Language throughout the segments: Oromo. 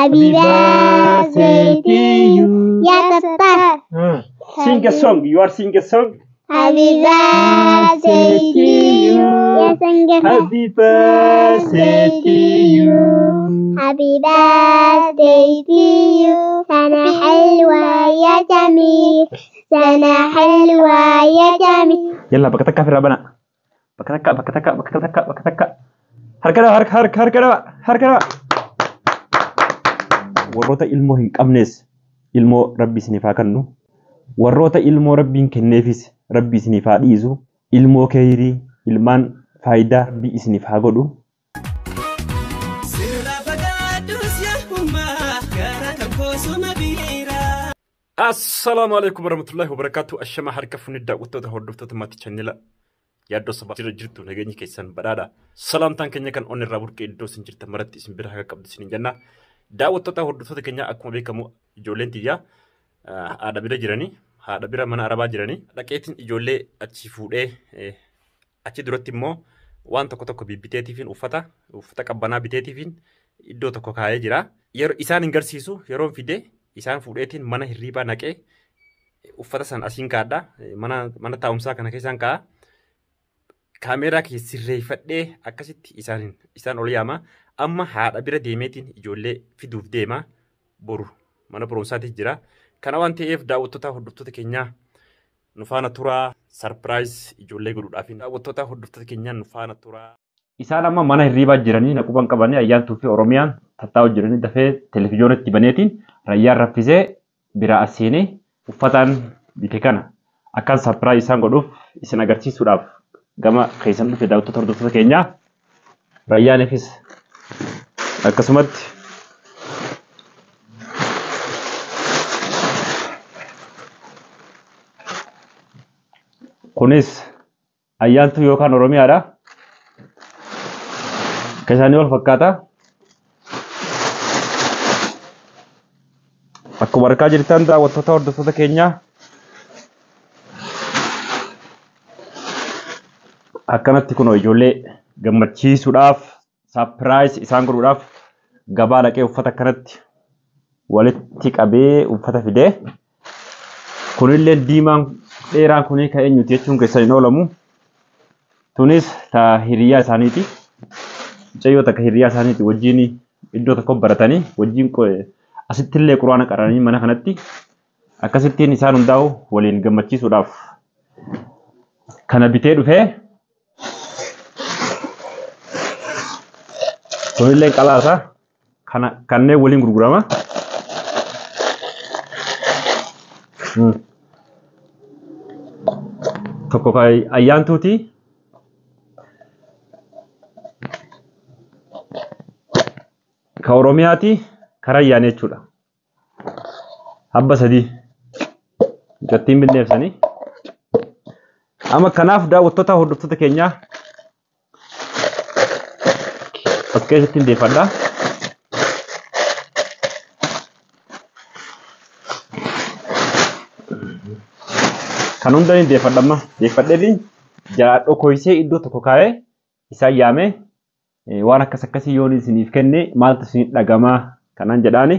Happy birthday to you. Ya Sattar. Sing a song. You are singing a song. Happy birthday to you. Ya Sangafa. Happy birthday to you. Happy birthday to you. سنة حلوة يا جميل. سنة حلوة يا جميل. Yalla bakka takka ofirraa banaa. Bakka takka, bakka takka, bakka takka, bakka takka. Harka dhawa, harka, harka, harka dhawa, harka dhawa. Warroota ilmoo hin qabnes ilmoo Rabbi isiniif haa kennu. Warroota ilmoo Rabbiin kenneefis Rabbi isiniif haa dhiisu. Ilmoo keeyrii, ilmaan faayidaa Rabbi isiniif haa godhu. Sirra fagaadhus yaa'ummaa gara tokkosuma biira. Assalaamu alaikum warahmatullahi wabarakatuh. Ashama harka fuunni daawwattoota hordoftoota maatii chaanila yaaddoo sabaa jira jirtu nageenyi keessan badhaadha. Salaamtaan keenya kan onni irraa burqee iddoo isin jirtan maratti isin bira haga qabdu isin jenna. Daawwattoota hordoftoota keenya akkuma beekamu ijoolleen tiyyaa haadha bira jiranii, haadha bira mana arabaa jiranii. Dhaqeetiin ijoollee achi fuudhee achi duratti immoo waan tokko tokko bibbiteetiifin uffata qabbanaa biteetiifin iddoo tokko kaa'ee jira. Yeroo isaan hin garsiisu yeroon fidee isaan fuudheetiin mana hirriibaa naqee uffata san asiin kaadha. Mana taa'umsaa kana keessaan kaa'a. Kaameeraa kee sirreeffadhee akkasitti isaan ol yaama. Amma haadha bira deemeetiin ijoollee fiduuf deema. Boru mana barumsaatti jira. Kana waan ta'eef daawwattoota hordoftoota keenyaa nu faana turaa, sarpiraayiz ijoollee godhuudhaaf daawwattoota hordoftoota keenyaa nu faana turaa. Isaan amma mana hirriibaa jiranii naquban qabanii Ayyaantuu fi Oromiyaan tattaa'u jiranii dafee televiziyoonatti baneetiin Rayyaan raffisee biraa as seenee uffataan bite kana akkaan sarpiraayiz isaan godhuuf isin agarsiisuudhaaf gama keessan dhufe daawwattoota hordoftoota keenyaa. Rayyaaniifis akkasumatti kunis Ayyaantuu yookaan Oromiyaadha. Akka isaanii wal fakkaata. Akkuma argaa jirtan daawwattoota hordoftoota keenyaa akkanatti kunoo ijoollee gammachiisuudhaaf sarpiraayiz isaan godhuudhaaf gabaa dhaqee uffata akkanatti walitti qabee uffata fidee kunillee diimaan dheeraan kunii kan eenyuti jechuun keessan hin oolamu. Tunis ta hiriyaa isaaniiti. Mucayyoo takka hiriyaa isaaniiti wajjin iddoo tokko baratanii wajjin asittillee quraana qaranii mana kanatti akkasittiin isaan hundaa'u waliin gammachiisuudhaaf kana bitee dhufee kunillee qalaasaa kana kanneen waliin gurgurama. Tokko kan Ayyaantuuti. Ka Oromiyaati ka Rayyaan jechuudha. Habba sadii gattiin binneefsanii. Amma kanaaf daawwattoota hordoftoota keenyaa as keessatti hin deeffadha. Kan hunda hin deeffadha amma. Deeffadheetiin jalaa dhokoysee iddoo tokko kaa'ee isaan yaamee waan akkas akkasii yoon isiniif kenne maaltu isin dhagamaa kanaan jedhaani.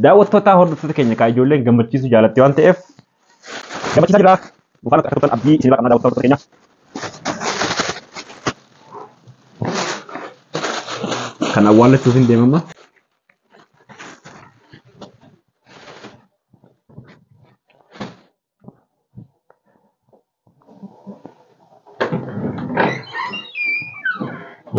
Daawwattoota hordoftoota keenya kaa ijoolleen gammachiisuu jaalatti waan ta'eef gammachiisaa jira. Nufaana akka turtan abdii isin qabna daawwattoota keenya. Kan awwaallachuuf hin deemama.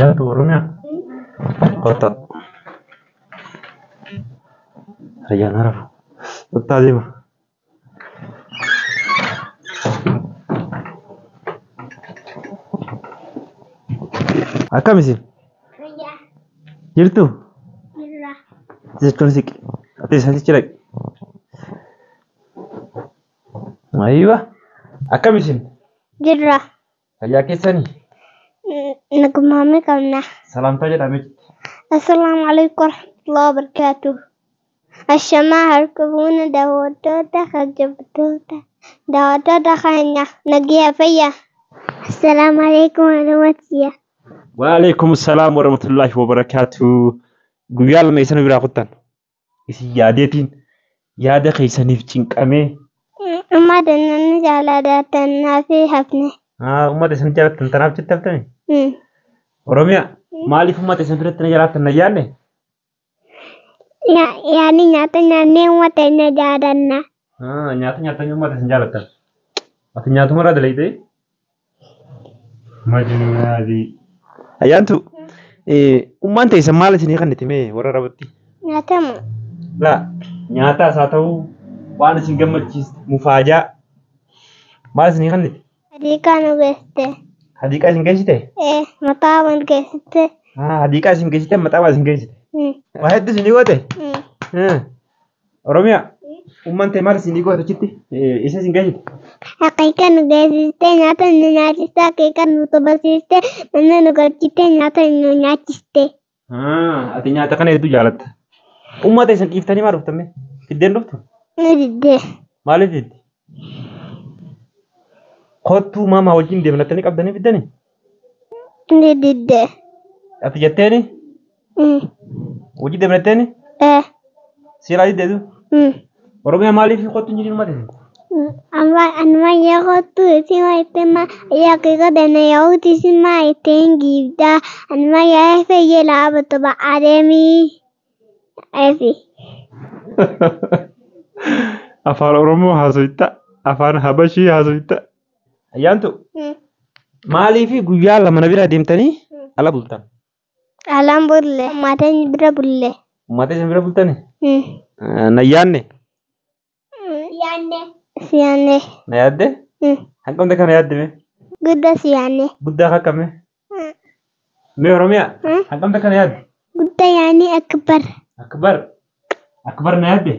Yaadu Oromiyaa. Kottaa. Rayyaan harafu. Kottaa deema. Akkam isin? Fayyaa. Jirtu? Jirra. Ati jechuun siqi. Ati asitti dhaqi. Ayiwa. Akkam isin? Jirra. Fayyaa keessanii? Nagumaame qabna. Salaamtaa jedhamee. Assalaamu alaikum warahmatullahi wabarakatuh. Ashamaa harka fuuna daawwattoota kabajamtoota daawwattoota keenya nagiyaa fayyaa. Assalaamu alaikum warahmatullahi. Waalaikum salaam warahmatullahi wabarakatuh. Guyyaa lama isaan biraa kuttan. Isin yaadeetiin yaada keessaniif cinqamee. Uummata namni jaallatannaa fi hafne. Uummata isin jaallattan tanaaf jetti haftani? Oromiyaa maaliif uummata isin biratti na jaallattan na yaadne? Yaani nyaata nyaannee uummata inni jaallanna. Nyaata nyaatanii uummata isin jaallattan. Ati nyaatuma irraa dalagdee? Majnuunaadii. Ayyaantu ummaan teessan maal isinii kanniti mee warra Arabatti? Nyaatama. Laa nyaataas haa ta'uu waan isin gammachiiste mufaajaa maal isinii kanniti? Hadiiqaa nu geessite. Hadiiqaa isin geessite? Mataa nu geessite. Hadiiqaa isin geessite maxaabaa isin geessite. Waa hedduu isinii goote? Oromiyaa ummaan tee maal isinii goote achitti? Isa isin geessite? Haqiiqa nu geessiste nyaata nu nyaachiste haqiiqa nu tobarsiiste mana nu galchite nyaata nu nyaachiste. Ati nyaata kana hedduu jaalatta. Uummata isin dhiiftanii maal dhuftan mee? Fiddeen dhuftu? Nu didde. Maaliif didde? Kottuu maamaa wajjin deemnattanii qabdanii fiddanii? Nu didde. Ati jetteeni? Wajjin deemnatteeni? Siilaa diddeetu? Oromiyaa maaliif kottuu hin jirin uummata isin? Amma anuma yerootu isima ittima yaqiqa dana yahuti isima ittiin giibda anuma yaa feyyee laabatu ba'adeemi efi. Afaan Oromoo haasoyta, afaan Habashii haasoyta. Ayyaantu maaliif guyyaa lama na bira deemtanii ala bultan? Alaan bulle. Maatiin bira bulle. Uummata isin bira bultani? Na yaadne? Yaanne. Siyaanne. Na yaadde? Hanqamte kana yaadde mee? Guddaa siyaanne. Guddaa hakkame? Mee Oromiyaa? Hanqamte kana yaadde? Guddaa yaanni akbar. Akbar. Akbar na yaadde?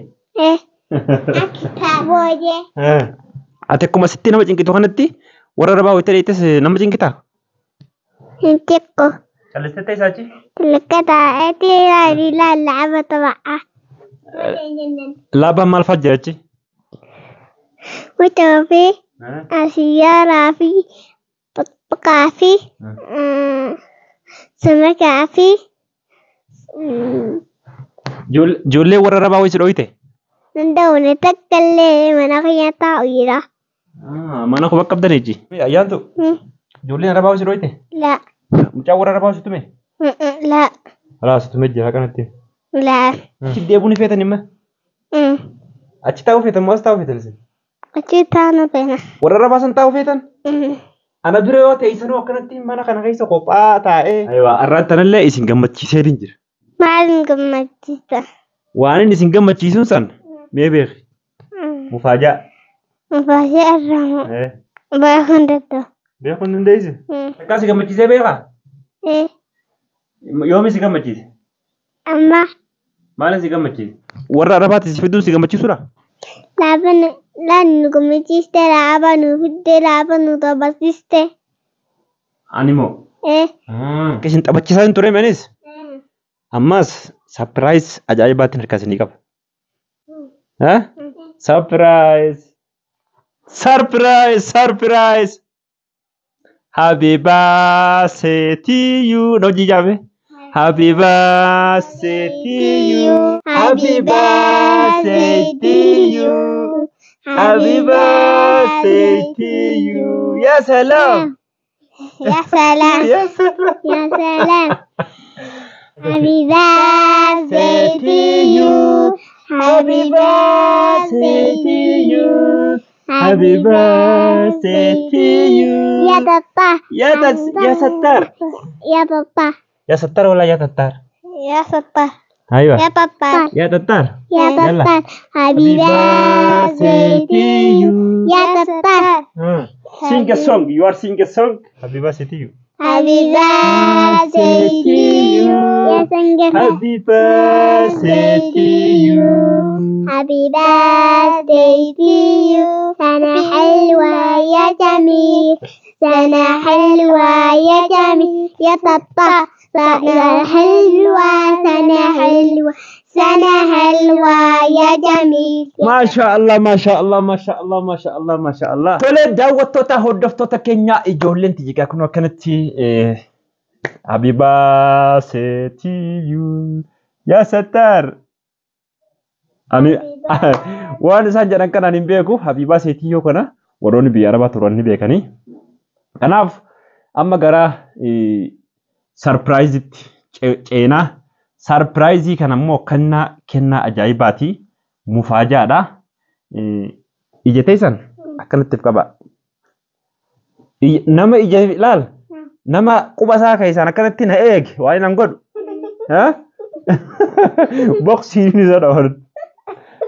Akbar. Booyee. Ati akkuma sitti nama cinqitu kanatti warra Arabaa wayita dheeytes nama cinqitaa? Hin xiqqo. Callistee teessaa achi? Lakka taa'eeti ilaalii laabatu ba'a. Laabaan maal fa'aa jira achi? Wucoo fi asiyyaaraa fi baqaa fi samakaa fi Ijoollee warra Arabaa wayii si dhooyite? Danda'uun takka illee mana kiyya taa'u jira. Mana koo bakka qabdan ejji. Ayyaantu ijoolleen Arabaa wayii si dhooyite? La. Mucaan warra Arabaa wayii si tume? La. Alaa si tume jira kanatti. La. Achi deebi'uu ni feetan imma? Achi taa'uu feetan moo as taa'uu feetan isin? Achi taa'uu feena. Warra Arabaa san taa'uu feetan? Ana dura yoo ta'e isinuu akkanatti mana kana keessa kophaa taa'ee. Ayiwaa arraan tanallee isin gammachiiseetiin jira. Maal gammachiisa? Waan inni isin gammachiisuun san mee beeki? Mufaajaa. Mufaajaa irraa beekuu hin danda'u. Beekuu hin dandeessu? Akkas si gammachiisee beekaa? Yoomi si gammachiise? Amma. Maal si gammachiise? Warra Arabaatti si fiduun si gammachiisuudha? Laan nu gammachiiste, laaba nu fidde, laaba nu taphachiiste. Ani moo? Akka isin taphachiisaa hin ture anis? Ammas sapiraayis ajaa'ibaatiin harkaa isinii qaba. Sapiraayis! Sarpiraayis! Sarpiraayis! Happy birthday to you. Na hojii jaabe. Happy birthday to you. Happy birthday to you. Happy birthday to you. Ya salam. Ya salam. Ya salam. Ya salam. Happy birthday to you. Happy birthday to you. Happy birthday to you. Ya Tata. Ya ya Sattar. Ya Papa. Ya Sattar wala ya Tattar? Ya Sattar. Aywa. Ya Papa. Ya Tattar. Ya Tattar. Happy birthday to you. Ya Tattar. Sing a song. You are singing a song. Happy birthday to you. Happy birthday to you. Ya Sangga. Happy birthday to you. Happy birthday to you. سنة حلوة يا جميل. سنة حلوة يا جميل. يا تطا. سنة حلوة سنة حلوة سنة حلوة يا جميل. ما شاء الله ما شاء الله ما شاء الله ما شاء الله ما شاء الله. Tole daawwattoota hordoftoota keenyaa ijoolleen tiyyigaa kun akkanatti Happy birthday to you. Ya Sattar. Ani waan isaan jedhan kanaan hin beeku. Habiibaa seetiyyoo kana warroonni biyya Arabaa turan ni beekanii. Kanaaf amma gara sarpiraayizitti ceenaa. Sarpiraayizii kana immoo kennaa ajaa'ibaati. Mufaajaadha. Ija teessan akkanatti qaba. Nama ija ilaal. Nama quba isaa keessaan akkanatti na eege waan nan godhu. Boksiin isa dhawan.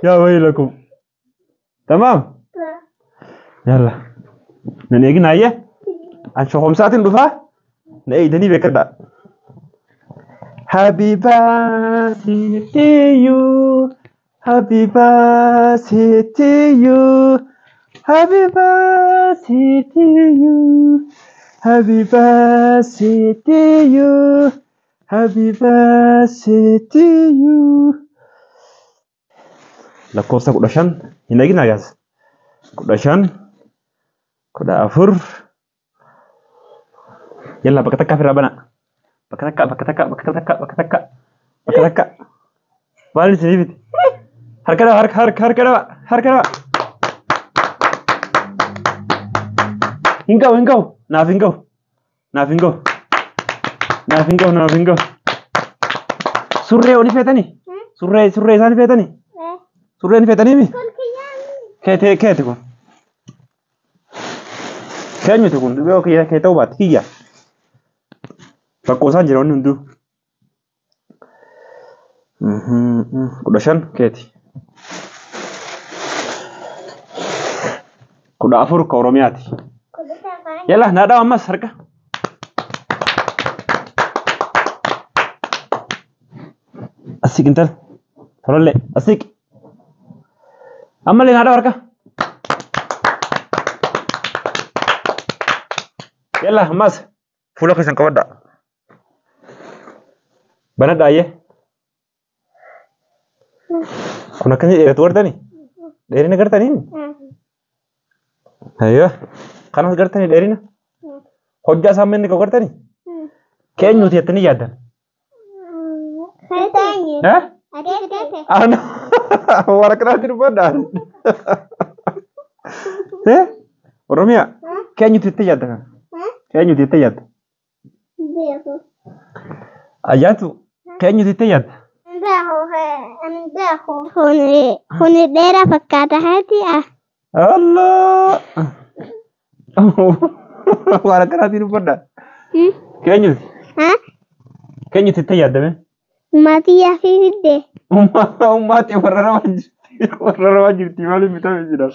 Yaa waylakum. Tamaam? Yalla. Nan eegin hayyee. An shokomsaatiin dhufaa. Na eegdanii beekadhaa. Happy birthday to you. Happy birthday to you. Happy birthday to you. Happy birthday to you. Happy birthday to you. Lakkoofsa 15 hin eegin agaas. 15 14. Yalla bakka takka ofirraa bana. Bakka takka bakka takka bakka takka bakka takka bakka takka. Maal isinii fiti? Harka dhawa harka harka harka dhawa harka dhawa. Hin ga'u hin ga'u naaf hin ga'u naaf hin ga'u naaf hin ga'u naaf hin ga'u. Surree oli feetanii? Surree surree isaanii feetanii? Surree ni feetanii mi? Keete keeti kun. Keenyuti kun yoo kiyya kee ta'uu baate kiyya. Bakka isaan jira wanni hunduu. 15 keeti. 14 ka Oromiyaati. Yalla naa dhawa ammas harka. Asiq intal. Tolollee asiq. Ammallee naa dhawa harka. Yalla ammas fuula keessan qabadhaa. Banadhaa ayyee. Kun akkasii dheeratu gartanii? Dheerina gartanii? Ayyoo. Kanas gartanii dheerina? Hojjaa isaan manni qabu gartanii? Keenyuti jettanii yaaddan? Eh? Ana waraqaatti dubbadhaa. Eh? Oromiyaa keenyuti jettee yaadda kana? Keenyuti jettee yaadda? Ayyaatu keenyuti jettee yaadda? Kuni dheeraa fakkaata haati ah. Allah! Waan akkanaatiin dubbadhaa. Keenyuti? Keenyuti jettee yaaddame? Maatii yaafii fidde. Ummaatii warra ramaa jirti. Warra ramaa jirti maaliif bitame jira?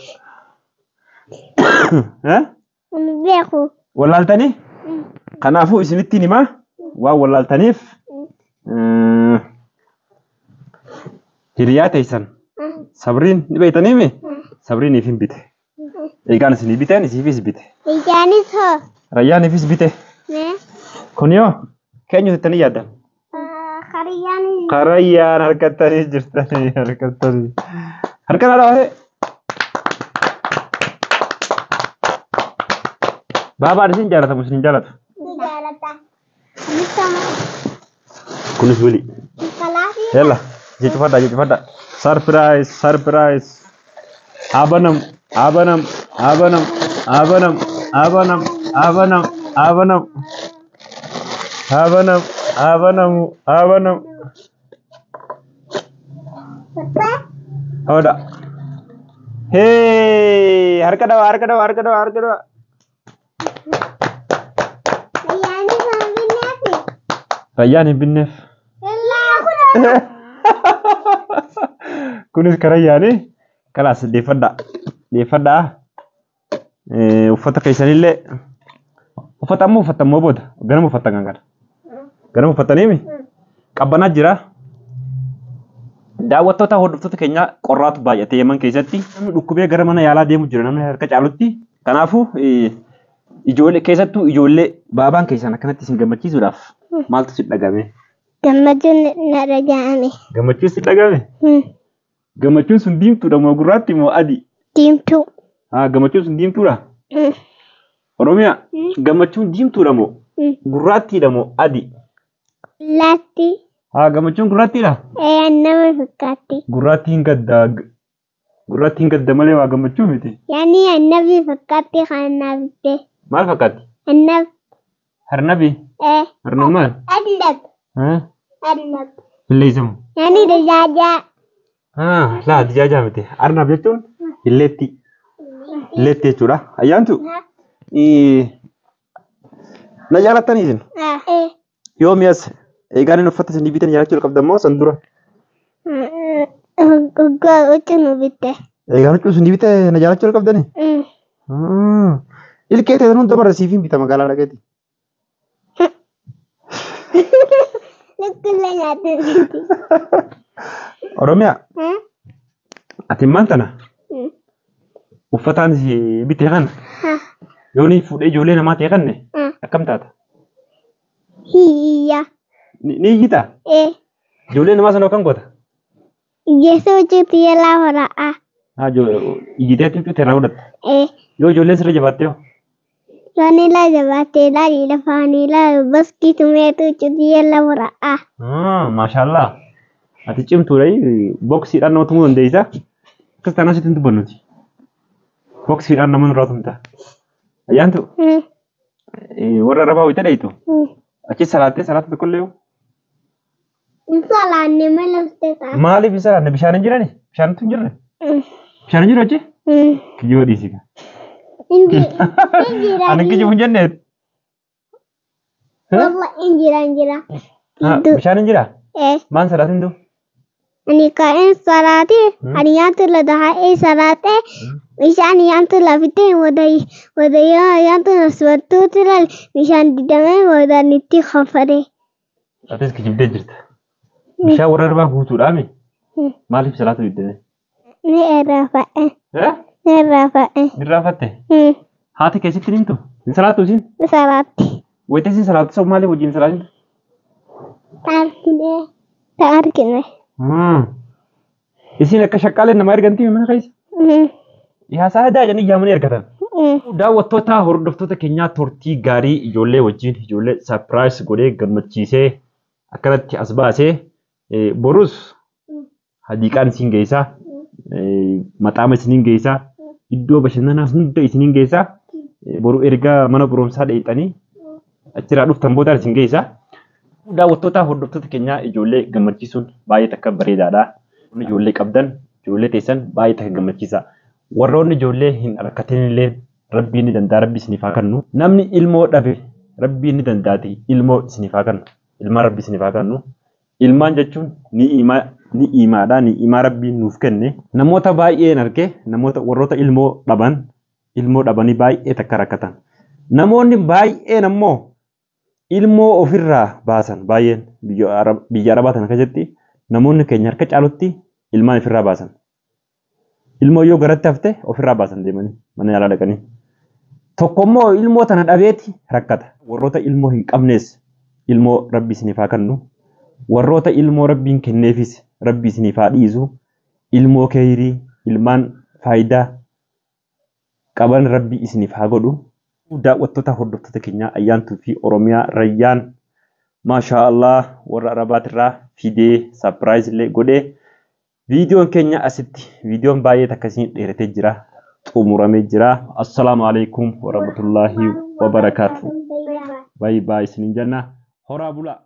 Hin beeku. Wallaaltanii? Kanaafuu isinittiin himaa waan wallaaltaniif hiriyaa teessan sabriin ni beektaniimi? Sabriiniif hin bite. Eegaan isinii biteen isiifis bite. Ijaanis hoo? Rayyaaniifis bite. Kun yoo keenyu jettanii yaaddan? Hariyyaan. Karayyaan harkattanii jirtanii harkattanii. Harka naa dhawaatee. Baabaan isin jaalatamu isin jaalatu. Ni jaalata. Kunis wili. Yalla jechufadha jechufadha. Surprise surprise. Abanam abanam abanam abanam abanam abanam abanam abanam abanam abanam. Hooda. Hey harka dhawa harka dhawa harka dhawa harka dhawa. Rayyaan hin binneef. Kunis karayyaani. Kalaas deeffadhaa. Deeffadhaa. Uffata keessanillee uffata ammoo uffatammoo booda ganama uffattan kan kana. Ganama uffattaniimi qabbanaa jira. Daawwattoota hordoftoota keenyaa qorraatu baay'atee Yemen keessatti. Namni dhukkubee gara mana yaalaa deemu jira namni harka caalutti. Kanaafuu ijoollee keessattuu ijoollee baabaan keessan akkanatti isin gammachiisuudhaaf maaltu si dhagame? Gammachuun na dhaga'ame. Gammachuun si dhagame? Gammachuun sun diimtuudha moo gurraatti moo adii? Diimtuu. Gammachuun sun diimtuudha? Oromiyaa gammachuun diimtuudha moo gurraattiidha moo adii? Laatti. Haa gammachuun gurraattiidha. Annama fakkaatti. Gurraattiin gadda. Gurraattiin gadda malee waa gammachuu miti. Yaani annabi fakkaatti kan naaf bitte. Maal fakkaatti? Annab. Harnabi. Harnab maal? Annab. Haa? Annab. Hilleessamu. Yaani dijaajaa. Haa laa dijaajaa miti. Arnab jechuun hilleetti. Hilleetti jechuudha. Ayyaantu. Na jaalattanii isin? Yoo mi'as eegaan inni uffata isin bitan jaalachuu qabdan moo san dura? Guggaa huccuu nu bitte. Eegaan huccuu isin bite na jaalachuu qabdani? Ilkee ta'e hunda bara siif hin bita magaalaa dhaqeeti. Lukkulee nyaate. Oromiyaa ati maal tana uffataan si bite kana yoo ni fuudhee ijoollee namaa ta'e kanne akkam taata? Hiyya. Ni iyyitaa? Ijoollee namaa sana akkam goota? Iyyeessa huccuutti yaalaa hora'a. Haa iyyitee huccuu teerraa godhatta. Yoo ijoolleen sirra jabaatte hoo? Yoon ilaa jabaattee ilaalii lafaan ilaalu baskii tumeetu huccuutti yaalaa hora'a. Maashaallah. Ati cimtuudha boksiidhaan nama tumuu dandeessa. Akkas taanaan sitti hin dubbannuti. Boksiidhaan nama nurraa tumta. Ayyaantu warra arabaa wayita dhayitu achi salaattee salaata tokkollee hoo? Salaanne mala uffata. Maaliif hin salaanne bishaan hin jirani? Bishaantu hin jirre? Bishaan hin jiru achi? Kijiba dhiisi. Injira. Ani kijibu hin jenne. Wallah injira injira. Bishaan hin jiraa? Maan salaatin du? Ani ka'een salaate ani nyaatu la dahaa'ee salaate bishaan nyaatu lafite wada nyaatu nasbattuuti lal bishaan didamee wadaan itti kafare. Atis kijibdee jirta. Bishaan warra arbaa guutuudhaami. Maaliif salaatu diddame? Ni irraafa'e. Ni irraafa'e. Ni irraafatte? Haati keessatti ni himtu? Hin salaattu isin? Salaatti. Wayita isin salaattu sun maaliif wajjin salaatin? Ta'arkine. Ta'arkine. Isin akka shaqqaaleen nama ergantii mana keessa? Yaasaa aadaa jedhanii yaamanii ergatan. Daawwattoota hordoftoota keenyaa turtii gaarii ijoollee wajjin ijoollee sarpiraayis godhee gammachiisee akkanatti as baasee borus hadiiqaan isin geessaa maxaama isiniin geessaa iddoo bashannanaa hunda isiniin geessaa boru erga mana barumsaa dheeyxanii achirraa dhuftan booda isin geessaa. Daawwattoota hordoftoota keenyaa ijoollee gammachiisuun baay'ee takka bareedaadha. Ijoollee qabdan ijoollee teessan baay'ee takka gammachiisa. Warroonni ijoollee hin argatin illee rabbiin ni danda'a rabbi isiniif haa kennu. Namni ilmoo dhabe rabbiin ni danda'ati ilmoo isiniif haa kennu. Ilmaan rabbi isiniif haa kennu. Ilmaan jechuun ni imaadha. Ni imaa rabbiin nuuf kenne. Namoota baay'een arge namoota warroota ilmoo dhaban ilmoo dhabanii baay'ee takka rakkatan. Namoonni baay'een ammoo ilmoo ofirraa baasan baay'een biyya arabaa tana keessatti namoonni keenya harka caalutti ilmaan ofirraa baasan. Ilmoo yoo garatti hafte ofirraa baasan deemanii mana yaalaa dhaqanii. Tokko immoo ilmoo tana dhabeeti rakkata. Warroota ilmoo hin qabnes ilmoo rabbi isiniif haa kennu. Warroota ilmoo rabbiin kenneefis rabbi isiniif haa dhiisu. Ilmoo keeyrii ilmaan faayidaa qaban rabbi isiniif haa godhu. Daawwattoota hordoftoota keenyaa Ayyaantuu fi Oromiyaa Rayyaan maashaa Allah warra Arabaatirraa fidee sarpiraayis illee godhee viidiyoon keenya asitti viidiyoon baay'ee takkasiin dheeratee jira xumuramee jira. Assalaamu alaikum warahmatullaahi wabarakaatu. Baay'ee baay'ee isiniin jenna. Horaa bulaa.